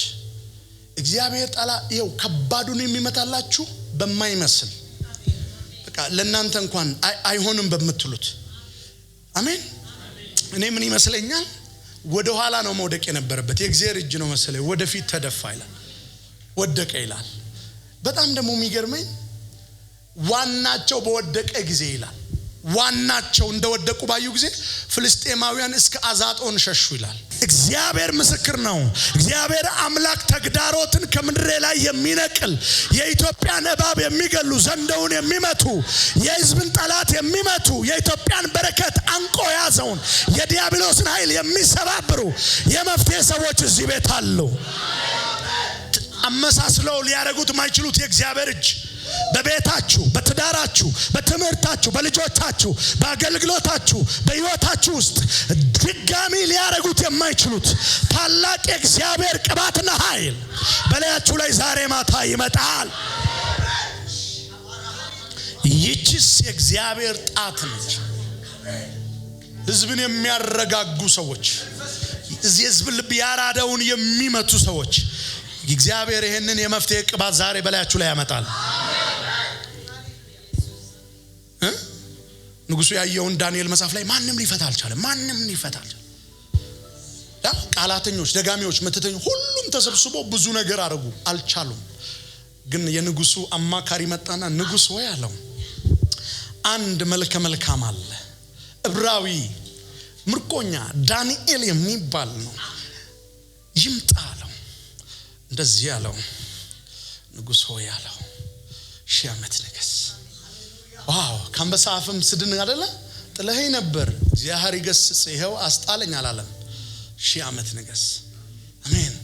እግዚአብሔር ጣላ ይኸው ከባዱን የሚመታላችሁ በማይመስል በቃ ለእናንተ እንኳን አይሆንም በምትሉት። አሜን። እኔ ምን ይመስለኛል ወደ ኋላ ነው መውደቅ የነበረበት። የእግዚአብሔር እጅ ነው መሰለኝ ወደፊት ተደፋ ይላል፣ ወደቀ ይላል። በጣም ደግሞ የሚገርመኝ ዋናቸው በወደቀ ጊዜ ይላል፣ ዋናቸው እንደወደቁ ባዩ ጊዜ ፍልስጤማውያን እስከ አዛጦን ሸሹ ይላል። እግዚአብሔር ምስክር ነው። እግዚአብሔር አምላክ ተግዳሮትን ከምድሬ ላይ የሚነቅል፣ የኢትዮጵያን እባብ የሚገሉ፣ ዘንዶውን የሚመቱ፣ የሕዝብን ጠላት የሚመቱ፣ የኢትዮጵያን በረከት አንቆ ያዘውን የዲያብሎስን ኃይል የሚሰባብሩ የመፍትሄ ሰዎች እዚህ ቤት አሉ። አመሳስለው ሊያረጉት የማይችሉት የእግዚአብሔር እጅ በቤታችሁ፣ በትዳራችሁ፣ በትምህርታችሁ፣ በልጆቻችሁ፣ በአገልግሎታችሁ፣ በሕይወታችሁ ውስጥ ድጋሚ ሊያረጉት የማይችሉት ታላቅ የእግዚአብሔር ቅባትና ኃይል በላያችሁ ላይ ዛሬ ማታ ይመጣል። ይህችስ የእግዚአብሔር ጣት ነች። ሕዝብን የሚያረጋጉ ሰዎች፣ እዚህ የሕዝብን ልብ ያራዳውን የሚመቱ ሰዎች እግዚአብሔር ይሄንን የመፍትሄ ቅባት ዛሬ በላያችሁ ላይ ያመጣል። ንጉሱ ያየውን ዳንኤል መጽሐፍ ላይ ማንም ሊፈታ አልቻለም። ማንም ሊፈታ አልቻለም። ቃላተኞች፣ ደጋሚዎች፣ መተተኞች ሁሉም ተሰብስቦ ብዙ ነገር አደረጉ፣ አልቻሉም። ግን የንጉሱ አማካሪ መጣና ንጉስ ወይ አለው፣ አንድ መልከ መልካም አለ፣ ዕብራዊ ምርኮኛ ዳንኤል የሚባል ነው፣ ይምጣ አለው። እንደዚህ አለው፣ ንጉስ ሆይ አለው፣ 1000 ዓመት ንገስ። Wow! ከአንበሳ አፍም ስድን አይደለ ጥለኸኝ ነበር፣ እግዚአብሔር ይገስጽ፣ ይኸው አስጣለኝ አላለም። 1000 ዓመት ንገስ። አሜን፣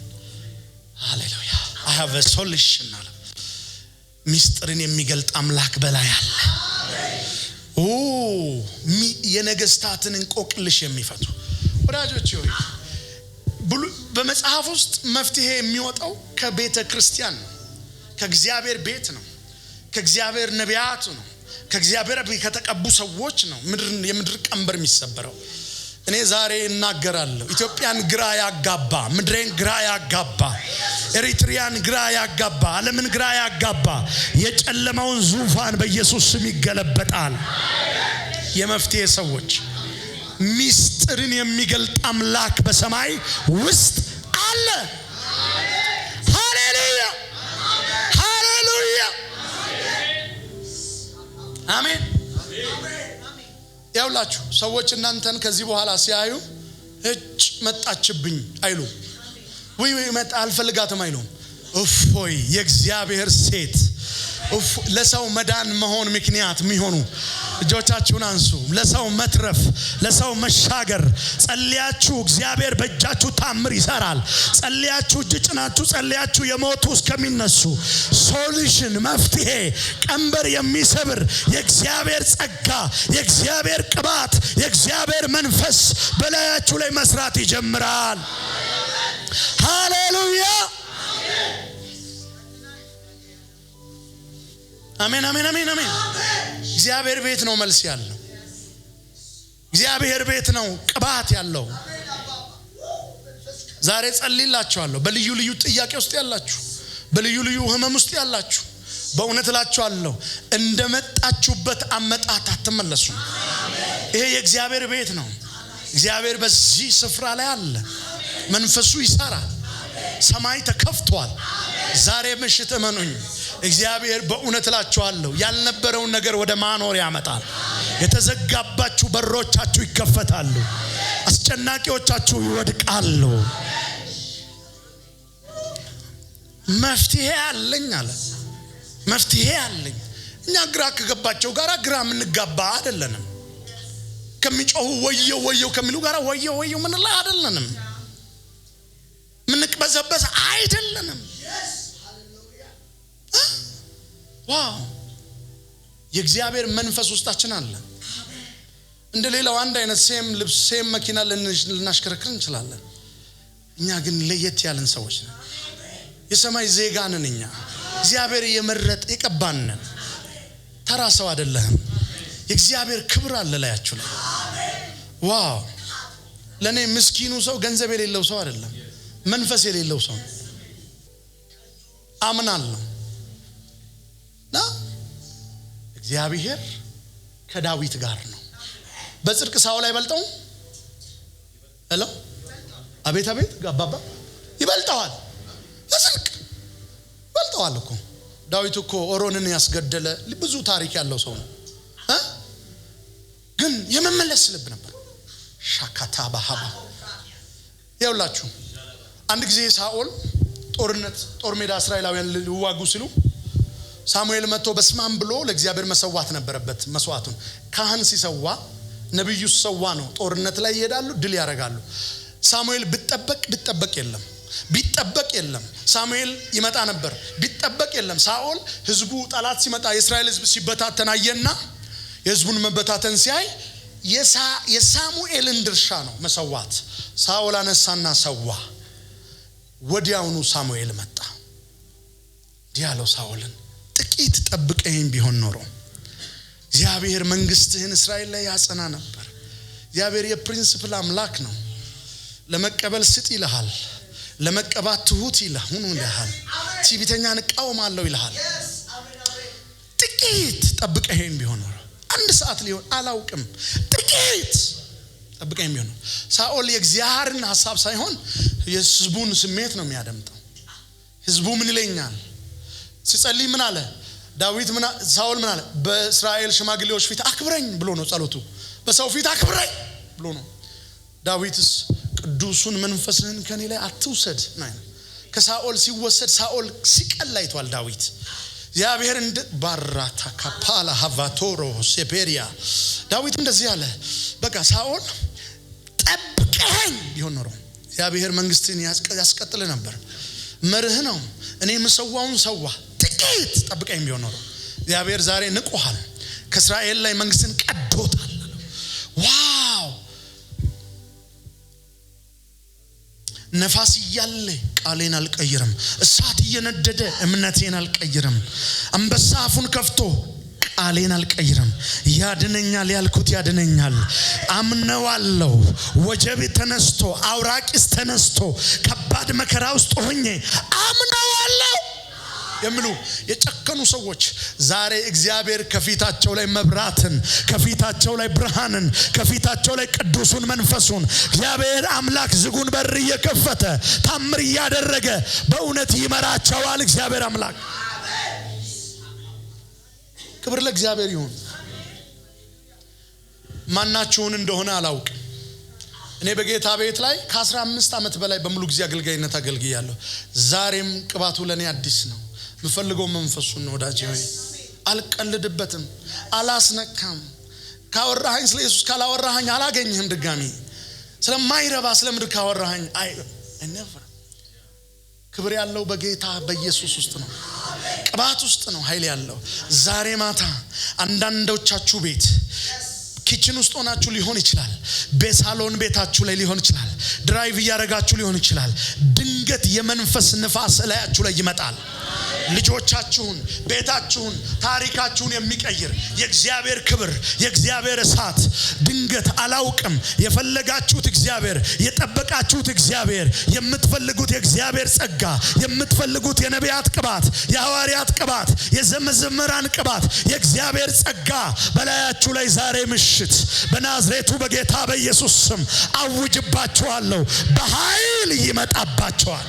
ሃሌሉያ። I have a solution አለ። ሚስጥርን የሚገልጥ አምላክ በላይ አለ። ኦ የነገስታትን እንቆቅልሽ የሚፈቱ ወዳጆች ሆይ፣ በመጽሐፍ ውስጥ መፍትሄ የሚወጣው ከቤተ ክርስቲያን ነው፣ ከእግዚአብሔር ቤት ነው፣ ከእግዚአብሔር ነቢያት ነው፣ ከእግዚአብሔር ከተቀቡ ሰዎች ነው የምድር ቀንበር የሚሰበረው። እኔ ዛሬ እናገራለሁ፣ ኢትዮጵያን ግራ ያጋባ፣ ምድሬን ግራ ያጋባ፣ ኤሪትሪያን ግራ ያጋባ፣ ዓለምን ግራ ያጋባ የጨለማውን ዙፋን በኢየሱስ ስም ይገለበጣል። የመፍትሄ ሰዎች፣ ሚስጥርን የሚገልጥ አምላክ በሰማይ ውስጥ አለ። ሃሌሉያ፣ ሃሌሉያ፣ አሜን። ያውላችሁ ሰዎች እናንተን ከዚህ በኋላ ሲያዩ እጭ መጣችብኝ አይሉ፣ ወይ ወይ መጣ አልፈልጋትም አይሉም። እፎይ የእግዚአብሔር ሴት፣ ለሰው መዳን መሆን ምክንያት የሚሆኑ እጆቻችሁን አንሱ። ለሰው መትረፍ፣ ለሰው መሻገር ጸልያችሁ እግዚአብሔር በእጃችሁ ታምር ይሰራል። ጸልያችሁ እጅ ጭናችሁ ጸልያችሁ የሞቱ እስከሚነሱ solution፣ መፍትሄ፣ ቀንበር የሚሰብር የእግዚአብሔር ጸጋ፣ የእግዚአብሔር ቅባት፣ የእግዚአብሔር መንፈስ በላያችሁ ላይ መስራት ይጀምራል። ሃሌሉያ፣ አሜን፣ አሜን፣ አሜን፣ አሜን። እግዚአብሔር ቤት ነው መልስ ያለው። እግዚአብሔር ቤት ነው ቅባት ያለው። ዛሬ ጸልይላችኋለሁ። በልዩ ልዩ ጥያቄ ውስጥ ያላችሁ፣ በልዩ ልዩ ህመም ውስጥ ያላችሁ፣ በእውነት እላችኋለሁ እንደመጣችሁበት አመጣት አትመለሱም። ይሄ የእግዚአብሔር ቤት ነው። እግዚአብሔር በዚህ ስፍራ ላይ አለ። መንፈሱ ይሰራል። ሰማይ ተከፍቷል። ዛሬ ምሽት እመኑኝ፣ እግዚአብሔር በእውነት እላችኋለሁ ያልነበረውን ነገር ወደ ማኖር ያመጣል። የተዘጋባችሁ በሮቻችሁ ይከፈታሉ። አስጨናቂዎቻችሁ ይወድቃሉ። መፍትሄ አለኝ አለ። መፍትሄ አለኝ። እኛ ግራ ከገባቸው ጋር ግራ የምንጋባ አይደለንም። ከሚጮሁ ወየው ወየው ከሚሉ ጋር ወየው ወየው ምንላ አይደለንም። ምንቅበዘበዝ አይደለንም። Wow! የእግዚአብሔር መንፈስ ውስጣችን አለ። እንደ ሌላው አንድ አይነት same ልብስ same መኪና ልናሽከረክር እንችላለን። እኛ ግን ለየት ያለን ሰዎች ነን። የሰማይ ዜጋ ነን። እኛ እግዚአብሔር የመረጠ የቀባን ነን። ተራ ሰው አይደለህም። የእግዚአብሔር ክብር አለ ላያችሁ ላይ። Wow! ለእኔ ምስኪኑ ሰው ገንዘብ የሌለው ሰው አይደለም፣ መንፈስ የሌለው ሰው ነው። አምናለሁ እና እግዚአብሔር ከዳዊት ጋር ነው። በጽድቅ ሳኦል አይበልጠውም? Hello፣ አቤት አቤት፣ አባባ ይበልጠዋል። በጽድቅ ይበልጠዋል እኮ። ዳዊት እኮ ኦሮንን ያስገደለ ብዙ ታሪክ ያለው ሰው ነው። ግን የመመለስ ልብ ነበር። ሻካታ ባሃባ ይኸውላችሁ፣ አንድ ጊዜ ሳኦል ጦርነት ጦር ሜዳ እስራኤላውያን ሊዋጉ ሲሉ ሳሙኤል መጥቶ በስማም ብሎ ለእግዚአብሔር መሰዋት ነበረበት መስዋዕቱን። ካህን ሲሰዋ፣ ነብዩ ሲሰዋ ነው። ጦርነት ላይ ይሄዳሉ፣ ድል ያደርጋሉ። ሳሙኤል ቢጠበቅ ቢጠበቅ የለም፣ ቢጠበቅ የለም። ሳሙኤል ይመጣ ነበር፣ ቢጠበቅ የለም። ሳኦል ህዝቡ ጠላት ሲመጣ የእስራኤል ህዝብ ሲበታተን አየና የህዝቡን መበታተን ሲያይ የሳሙኤልን ድርሻ ነው መሰዋት። ሳኦል አነሳና ሰዋ። ወዲያውኑ ሳሙኤል መጣ። እንዲህ አለው ሳኦልን፣ ጥቂት ጠብቀኝ ቢሆን ኖሮ እግዚአብሔር መንግስትህን እስራኤል ላይ ያጸና ነበር። እግዚአብሔር የ principle አምላክ ነው። ለመቀበል ስጥ ይልሃል። ለመቀባት ትሁት ሁኑ ይልሃል። ትዕቢተኛን እቃወማለሁ ይልሃል። ጥቂት ጠብቀኝ ቢሆን ኖሮ፣ አንድ ሰዓት ሊሆን አላውቅም፣ ጥቂት ጠብቀኝ ቢሆን ኖሮ። ሳኦል የእግዚአብሔርን ሀሳብ ሳይሆን የህዝቡን ስሜት ነው የሚያደምጠው። ህዝቡ ምን ይለኛል? ሲጸልይ ምን አለ? ዳዊት ምን፣ ሳኦል ምን አለ? በእስራኤል ሽማግሌዎች ፊት አክብረኝ ብሎ ነው ጸሎቱ። በሰው ፊት አክብረኝ ብሎ ነው። ዳዊትስ ቅዱሱን መንፈስህን ከኔ ላይ አትውሰድ ነው። ከሳኦል ሲወሰድ ሳኦል ሲቀል አይቷል ዳዊት። እግዚአብሔር እንደ ባራታ ካፓላ ሃቫቶሮ ሴፔሪያ ዳዊት እንደዚህ አለ። በቃ ሳኦል ጠብቀኝ ቢሆን ኖሮ እግዚአብሔር መንግስትን ያስቀጥል ነበር። መርህ ነው። እኔ ምሰዋውን ሰዋ፣ ጥቂት ጠብቀኝ ቢሆን ኖሮ። እግዚአብሔር ዛሬ ንቆሃል። ከእስራኤል ላይ መንግስትን ቀዶታል። Wow! ነፋስ እያለ ቃሌን አልቀይርም። እሳት እየነደደ እምነቴን አልቀይርም። አንበሳ አፉን ከፍቶ ቃሌን አልቀይርም። ያድነኛል ያልኩት ያድነኛል። አምነዋለሁ። ወጀብ ተነስቶ፣ አውራቂስ ተነስቶ፣ ከባድ መከራ ውስጥ ሆኜ አምነዋለሁ የሚሉ የጨከኑ ሰዎች ዛሬ እግዚአብሔር ከፊታቸው ላይ መብራትን፣ ከፊታቸው ላይ ብርሃንን፣ ከፊታቸው ላይ ቅዱሱን መንፈሱን እግዚአብሔር አምላክ ዝጉን በር እየከፈተ ታምር እያደረገ በእውነት ይመራቸዋል። እግዚአብሔር አምላክ ክብር ለእግዚአብሔር ይሁን። ማናችሁን እንደሆነ አላውቅም። እኔ በጌታ ቤት ላይ ከ15 ዓመት በላይ በሙሉ ጊዜ አገልጋይነት አገልግያለሁ። ዛሬም ቅባቱ ለእኔ አዲስ ነው። የምፈልገው መንፈሱን ነው። ወዳጄ ሆይ፣ አልቀልድበትም፣ አላስነካም። ካወራኸኝ ስለ ኢየሱስ፣ ካላወራኸኝ አላገኝህም ድጋሚ። ስለማይረባ ስለ ምድር ካወራኸኝ I never። ክብር ያለው በጌታ በኢየሱስ ውስጥ ነው። ቅባት ውስጥ ነው ኃይል ያለው። ዛሬ ማታ አንዳንዶቻችሁ ቤት kitchen ውስጥ ሆናችሁ ሊሆን ይችላል። በሳሎን ቤታችሁ ላይ ሊሆን ይችላል። Drive እያደረጋችሁ ሊሆን ይችላል። ድንገት የመንፈስ ንፋስ እላያችሁ ላይ ይመጣል። ልጆቻችሁን፣ ቤታችሁን፣ ታሪካችሁን የሚቀይር የእግዚአብሔር ክብር፣ የእግዚአብሔር እሳት ድንገት አላውቅም። የፈለጋችሁት እግዚአብሔር፣ የጠበቃችሁት እግዚአብሔር፣ የምትፈልጉት የእግዚአብሔር ጸጋ፣ የምትፈልጉት የነቢያት ቅባት፣ የሐዋርያት ቅባት፣ የዘመዘመራን ቅባት፣ የእግዚአብሔር ጸጋ በላያችሁ ላይ ዛሬ ምሽት በናዝሬቱ በጌታ በኢየሱስ ስም አውጅባችኋለሁ። በኃይል ይመጣባችኋል።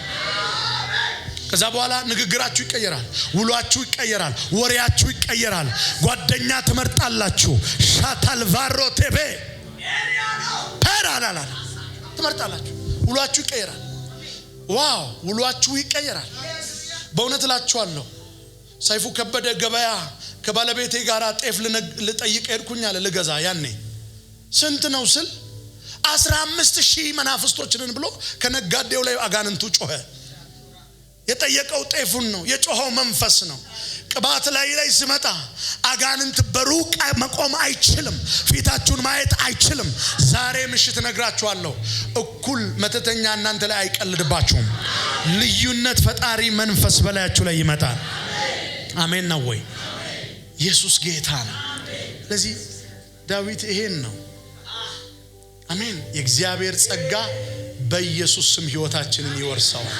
ከዛ በኋላ ንግግራችሁ ይቀየራል፣ ውሏችሁ ይቀየራል፣ ወሬያችሁ ይቀየራል። ጓደኛ ትመርጣላችሁ። ሻታልቫሮ ቴቤ ፐራላላ ትመርጣላችሁ። ውሏችሁ ይቀየራል። Wow፣ ውሏችሁ ይቀየራል። በእውነት እላችኋለሁ፣ ሰይፉ ከበደ ገበያ ከባለቤቴ ጋር ጤፍ ልጠይቅ ሄድኩኝ አለ፣ ልገዛ። ያኔ ስንት ነው ስል 15,000 መናፍስቶችንን ብሎ ከነጋዴው ላይ አጋንንቱ ጮኸ። የጠየቀው ጤፉን ነው፣ የጮኸው መንፈስ ነው። ቅባት ላይ ሲመጣ አጋንንት በሩቅ መቆም አይችልም፣ ፊታችሁን ማየት አይችልም። ዛሬ ምሽት እነግራችኋለሁ፣ እኩል መተተኛ እናንተ ላይ አይቀልድባችሁም። ልዩነት ፈጣሪ መንፈስ በላያችሁ ላይ ይመጣል። አሜን ነው ወይ? ኢየሱስ ጌታ ነው። ስለዚህ ዳዊት ይሄን ነው። አሜን። የእግዚአብሔር ጸጋ በኢየሱስ ስም ህይወታችንን ይወርሰዋል።